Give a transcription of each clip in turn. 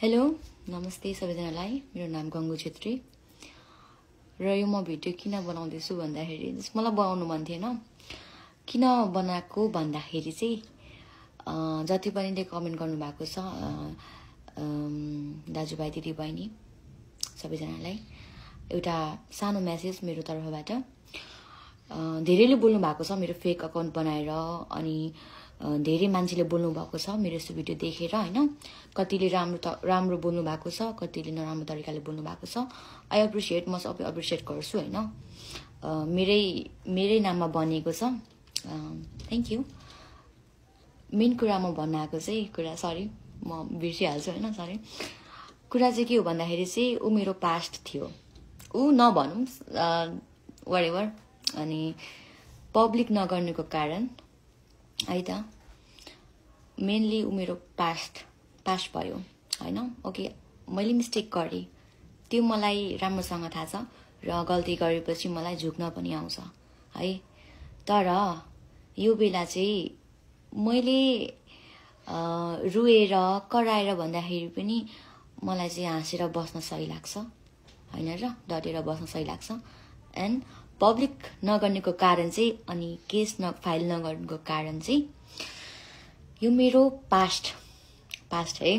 hello नमस्ते सबैजनालाई मेरो नाम गंगु छेत्री र यो म भिडियो किन बनाउँदैछु भन्दाखेरि मलाई बनाउनु मन थिएन किन बनाएको भन्दाखेरि चाहिँ जति पनि कमेन्ट गर्नु भएको छ दाजुभाइ दिदीबहिनी सबैजनालाई एउटा सानो मेसेज मेरो तर्फबाट धेरैले बोल्नु भएको छ मेरो फेक अकाउन्ट बनाएर अनि धेरै मान्छेले बोल्नु भएको छ मेरो यस्तो भिडियो देखेर हैन कतिले राम्रो बोल्नु भएको छ कतिले नराम्रो तरिकाले बोल्नु भएको छ आई एप्रिशिएट म सबै एप्रिशिएट गर्छु हैन मेरै नाममा बनेको छ थ्यांक यू मेन कुरा म भन्न आएको चाहिँ कुरा सरी म बिर्सिहाल्छु हैन सरी कुरा चाहिँ के हो भन्दाखेरि चाहिँ उ मेरो पास्ट थियो उ नभनौं व्हाटएभर अनि पब्लिक नगर्नुको कारण है त मेनली उ मेरो पास्ट भयो हैन ओके मैले मिस्टेक गरे त्यो मलाई राम्रोसँग थाहा छ र गल्ती गरेपछि मलाई झुक्न पनि आउँछ है तर यो बेला चाहिँ मैले रुएर कराएर भन्दाखेरि पनि मलाई चाहिँ हाँसेर बस्न सही लाग्छ हैन र डटेर बस्न सही लाग्छ एन्ड पब्लिक नगर्नेको कारण चाहिँ अनि केस फाइल नगर्नुको कारण चाहिँ यो मेरो पास्ट है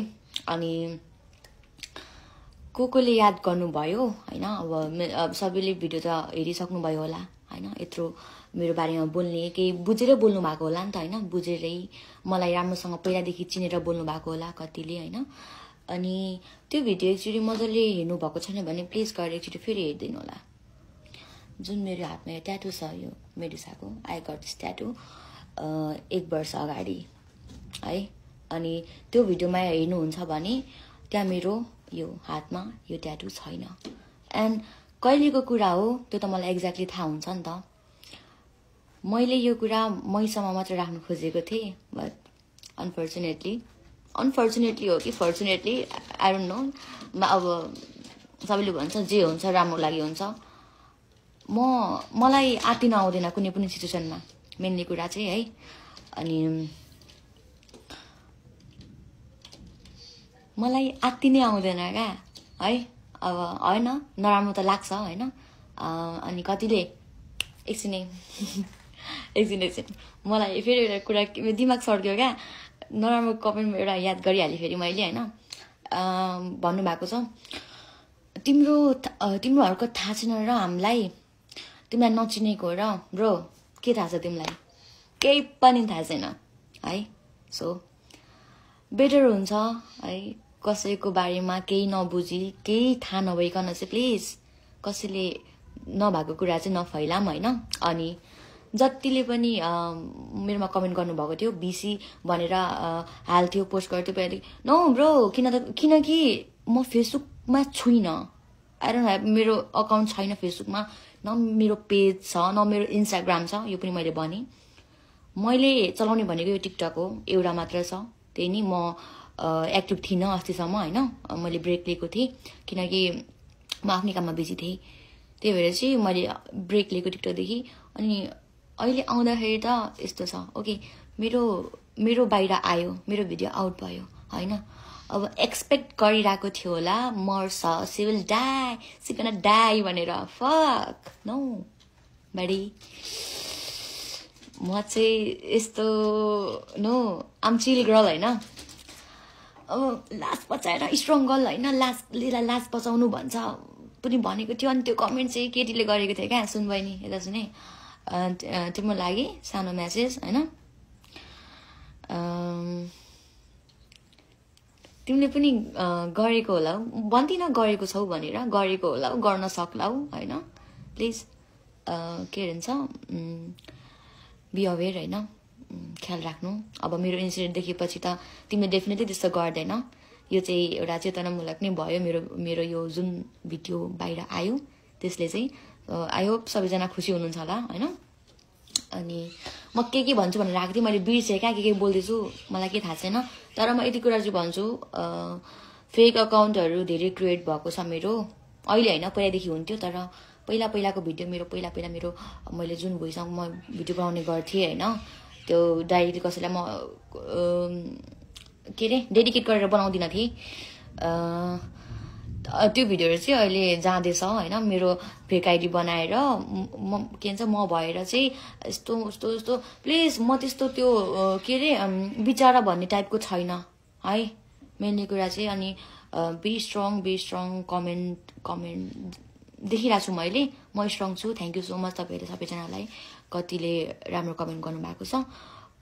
अनि कोले याद गर्नुभयो हैन अब सबैले भिडियो त हेरिसक्नु भयो होला हैन यत्रो मेरो बारेमा बोल्ने केही बुझेर बोल्नु भएको होला नि त हैन बुझेरै मलाई राम्रोसँग पहिलादेखि चिनेर बोल्नु भएको होला कतिले हैन अनि त्यो भिडियो एकचोटी मजाले हेर्नु भएको छैन भने प्लिज गएर एकचोटी फेरि हेर्दिनु होला जुन मेरो हातमा यो ट्याटु छ यो मेडुसाको आई गट दिस ट्याटु 1 वर्ष अगाडि है अनि त्यो भिडियोमा हेर्नुहुन्छ भने त्यहाँ मेरो यो हातमा यो ट्याटु छैन एन्ड कहिलेको कुरा हो त्यो त मलाई एक्ज्याक्टली थाहा हुन्छ नि त मैले यो कुरा मैसम्म मात्र राख्न खोजेको थिएँ बट अनफर्चुनेटली हो कि फर्चुनेटली आई डोन्ट नो अब सबैले भन्छ जे हुन्छ राम्रो लागि हुन्छ मलाई आत्तिन आउँदैन कुनै पनि सिचुएसनमा मेनली कुरा चाहिँ है अनि मलाई आत्तिनै आउँदैन क्या है अब हैन नराम्रो त लाग्छ हैन अनि कतिले एकछिन मलाई फेरि एउटा कुरा दिमाग सर्क्यो क्या नराम्रो कमेन्ट एउटा याद गरिहालेँ फेरि मैले हैन भन्नुभएको छ तिम्रोहरूको थाहा छैन र हामीलाई तिमीलाई नचिनेको र ब्रो के थाहा छ तिमीलाई केही पनि थाहा छैन है सो बेटर हुन्छ है कसैको बारेमा केही नबुझी केही थाहा नभइकन चाहिँ प्लिज कसैले नभएको कुरा चाहिँ नफैलाम हैन अनि जतिले पनि मेरोमा कमेन्ट गर्नुभएको थियो बीसी भनेर हाल्थ्यो पोस्ट गर्थ्यो पहिले नो ब्रो किनकि म फेसबुकमा छुइनँ आई डोन्ट ह्याभ मेरो अकाउन्ट छैन फेसबुकमा न मेरो पेज छ न मेरो इन्स्टाग्राम छ यो पनि मैले भने मैले चलाउने भनेको यो टिकटक हो एउटा मात्र छ त्यही नि म एक्टिभ थिइनँ अस्तिसम्म हैन मैले ब्रेक लिएको थिएँ किनकि म आफ्नै काममा बिजी थिएँ त्यही भएर चाहिँ मैले ब्रेक लिएको टिकटकदेखि अनि अहिले आउँदाखेरि त यस्तो छ ओके मेरो बाहिर आयो मेरो भिडियो आउट भयो हैन अब एक्सपेक्ट गरिरहेको थियो होला मर्छ सी गना डाई भनेर फक नो बडी म चाहिँ यस्तो नो आम चिल गर्ल हैन अब लाज बचाएर स्ट्रङ गर्ल हैन लाज बचाउनु भन्छ पनि भनेको थियो अनि त्यो कमेन्ट चाहिँ केटीले गरेको थियो क्या सुन बहिनी यता सुने तिम्रो लागि सानो मेसेज हैन तिमीले पनि गरेको होला भन्दिन गरेको छौ भनेर गरेको होला गर्न सक्लाउ हैन प्लिज के भन्छ बी अवेयर हैन ख्याल राख्नु अब मेरो इन्सिडेन्ट देखेपछि त तिमीले डेफिनेटली त्यस्तो गर्दैन यो चाहिँ एउटा चेतनामूलक नै भयो मेरो यो जुन भिडियो बाहिर आयो त्यसले चाहिँ आई होप सबैजना खुसी हुनुहुन्छ होला हैन अनि म के भन्छु भनेर राख्दै मैले बिर्सेँ क्या के बोल्दैछु मलाई के थाहा छैन तर म यति कुरा चाहिँ भन्छु फेक अकाउन्टहरू धेरै क्रिएट भएको छ मेरो अहिले हैन पहिलादेखि हुन्थ्यो तर पहिलाको भिडियो मेरो पहिला मेरो मैले जुन भोइससँग म भिडियो बनाउने गर्थेँ हैन त्यो डाइरेक्टली कसैलाई म के रे डेडिकेट गरेर बनाउँदिन थिएँ त्यो भिडियोहरू चाहिँ अहिले जाँदैछ होइन मेरो फेक आइडी बनाएर के भन्छ म भएर चाहिँ यस्तो यस्तो यस्तो प्लिज म त्यस्तो त्यो के अरे विचारा भन्ने टाइपको छैन है मेनली कुरा चाहिँ अनि बी स्ट्रङ कमेन्ट देखिरहेको छु मैले म स्ट्रङ छु थ्याङ्क यू सो मच तपाईँहरूले सबैजनालाई कतिले राम्रो कमेन्ट गर्नुभएको छ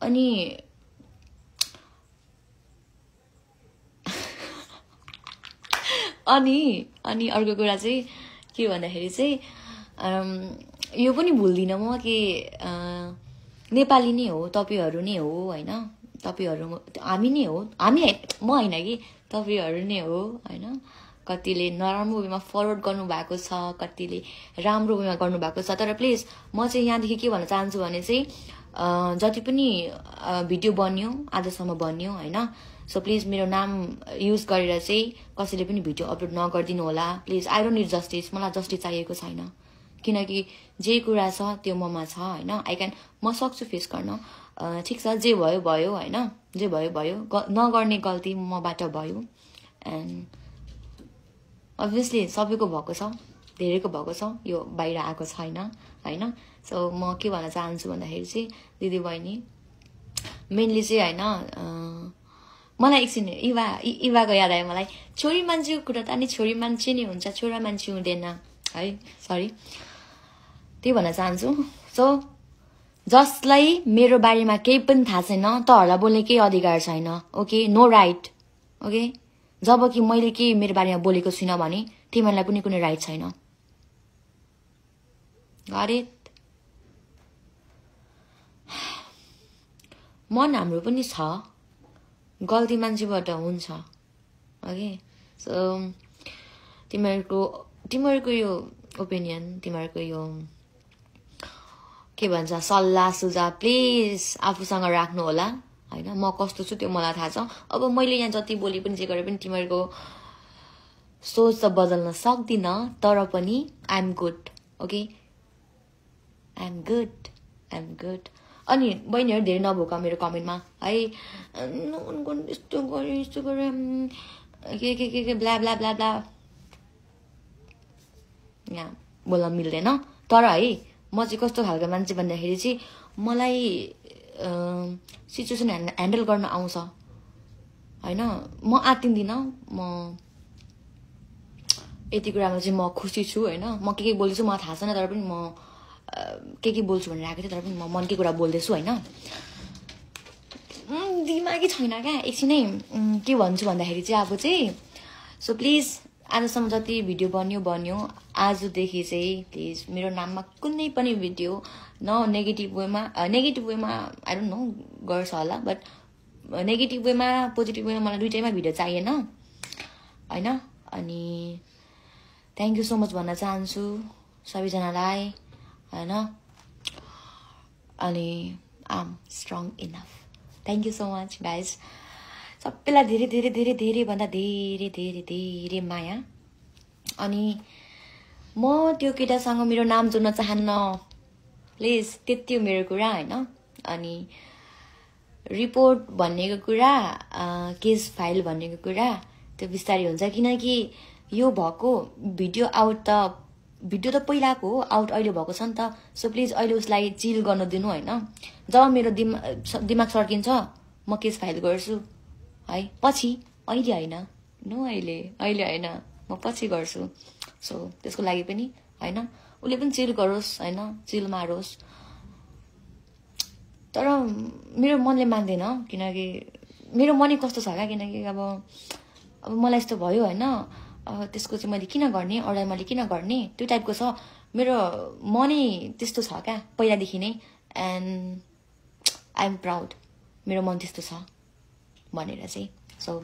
अनि अनि अर्को कुरा चाहिँ के भन्दाखेरि चाहिँ यो पनि भुल्दिनँ म कि नेपाली नै हो तपाईँहरू नै हो होइन तपाईँहरू हामी नै हो हामी म होइन कि तपाईँहरू नै हो होइन कतिले नराम्रो वेमा फरवर्ड गर्नुभएको छ कतिले राम्रो वेमा गर्नुभएको छ तर प्लिज म चाहिँ यहाँदेखि के भन्न चाहन्छु भने चाहिँ जति पनि भिडियो बन्यो आजसम्म बन्यो होइन सो प्लिज मेरो नाम युज गरेर चाहिँ कसैले पनि भिडियो अपलोड नगरिदिनु होला please I don't need justice मलाई जस्टिस चाहिएको छैन किनकि जे कुरा छ त्यो ममा छ होइन म सक्छु फेस गर्न ठिक छ जे भयो भयो होइन जे भयो भयो नगर्ने गल्ती मबाट भयो एन्ड अभियसली सबैको भएको छ धेरैको भएको छ यो बाहिर आएको छैन होइन सो म के भन्न चाहन्छु भन्दाखेरि चाहिँ दिदी बहिनी मेनली चाहिँ होइन मलाई एकछिन इवाको याद आयो मलाई छोरी मान्छेको कुरा त अनि छोरी मान्छे नै हुन्छ छोरा मान्छे हुँदैन है सरी त्यही भन्न चाहन्छु सो जसलाई मेरो बारेमा केही पनि थाहा छैन तहरूलाई बोल्ने केही अधिकार छैन ओके नो राइट ओके जब कि मैले के मेरो बारेमा बोलेको छुइनँ भने तिमीहरूलाई पनि कुनै राइट छैन गरेट मन हाम्रो पनि छ गल्ती मान्छेबाट हुन्छ ओके सो तिमीहरूको यो ओपिनियन तिमीहरूको यो के भन्छ सल्लाह सुझाव प्लिज आफूसँग राख्नु होला होइन म कस्तो छु त्यो मलाई थाहा छ अब मैले यहाँ जति बोले पनि जे गरे पनि तिमीहरूको सोच त बदल्न सक्दिनँ तर पनि I am good okay I am good अनि बहिनीहरू धेरै नभोका मेरो कमेन्टमा है यस्तो गरे के ब्ला ब्ला ब्ला ब्ला यहाँ बोल्न मिल्दैन तर है म चाहिँ कस्तो खालको मान्छे भन्दाखेरि चाहिँ मलाई सिचुएसन ह्यान्डल गर्न आउँछ होइन म आत्तिन्दिनँ म यति कुरामा चाहिँ म खुसी छु होइन म के बोल्दैछु मलाई थाहा छैन तर पनि म के बोल्छु भनेर आएको थिएँ तर पनि म मनकै कुरा बोल्दैछु होइन दिमागै छैन क्या एकछिनै के भन्छु भन्दाखेरि चाहिँ अब चाहिँ सो प्लिज आजसम्म जति भिडियो बन्यो आजदेखि चाहिँ प्लिज मेरो नाममा कुनै पनि भिडियो न नेगेटिभ वेमा आई डोन्ट नो गर्छ होला बट नेगेटिभ वेमा पोजिटिभ वेमा मलाई दुइटैमा भिडियो चाहिएन होइन अनि थ्याङ्क यू सो मच भन्न चाहन्छु सबैजनालाई होइन अनि I'm strong enough thank you so much guys सबैलाई धेरै धेरै धेरै धेरै भन्दा धेरै धेरै धेरै माया अनि म त्यो केटासँग मेरो नाम जोड्न चाहन्न प्लिज त्यति हो मेरो कुरा होइन अनि रिपोर्ट भन्नेको कुरा केस फाइल भन्नेको कुरा त्यो बिस्तारै हुन्छ किनकि यो भएको भिडियो त पहिलाको हो आउट अहिले भएको छ नि त सो प्लिज अहिले उसलाई चिल गर्न दिनु होइन जब मेरो दिमाग सर्किन्छ म केस फाइल गर्छु है पछि अहिले होइन अहिले होइन म पछि गर्छु सो त्यसको लागि पनि होइन उसले पनि चिल गरोस् होइन चिल मारोस् तर मेरो मनले मान्दैन किनकि मेरो मनै कस्तो छ क्या किनकि अब मलाई यस्तो भयो होइन त्यसको चाहिँ मैले किन गर्ने अरूलाई मैले किन गर्ने त्यो टाइपको छ मेरो मनै त्यस्तो छ क्या पहिलादेखि नै एन्ड आई एम प्राउड मेरो मन त्यस्तो छ भनेर चाहिँ सो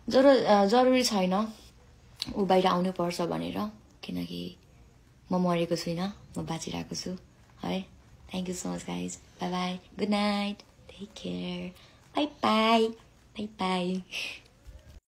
जरुरी छैन ऊ बाहिर आउनु पर्छ भनेर किनकि म मरेको छुइनँ म बाँचिरहेको छु है thank you so much guys bye bye good night take care bye by